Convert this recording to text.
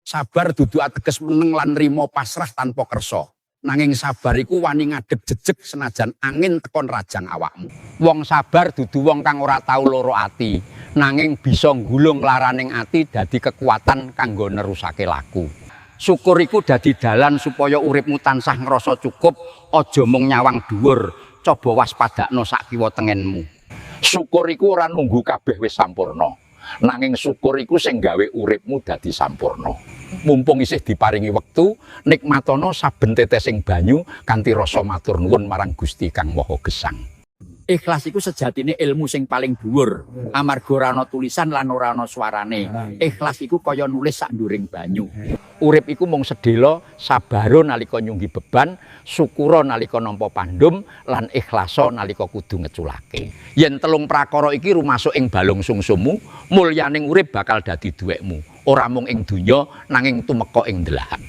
Sabar dudu ateges meneng lan nrimo pasrah tanpa kersa. Nanging sabar iku wani ngadeg jejeg senajan angin teko nrajang awakmu. Wong sabar dudu wong kang ora tau loro ati, nanging bisa nggulung laraning ati dadi kekuatan kanggo nerusake laku. Syukur iku dadi dalan supaya uripmu tansah ngrasa cukup, aja mung nyawang dhuwur, coba waspadakno sak kiwa tengenmu. Syukur iku ora nunggu kabeh wis sampurna. Nanging syukur iku sing gawe uripmu dadi sampurna. Mumpung isih diparingi wektu, nikmatono saben tetesing banyu kanthi rasa matur nuwun marang Gusti Kang Maha Gesang. Ikhlas iku sejatine ilmu sing paling dhuwur, amarga ora ana tulisan lan ora ana suarane. Ikhlas iku kaya nulis sak nduring banyu. Urip iku mung sedhela, sabaro nalika nyunggi beban, syukura nalika nampa pandum, lan ikhlasa nalika kudu ngeculake. Yen telung prakara iki rumasuk ing balung sungsummu, mulyaning urip bakal dadi duwekmu. Ora mung ing donya nanging tumeka ing delahan.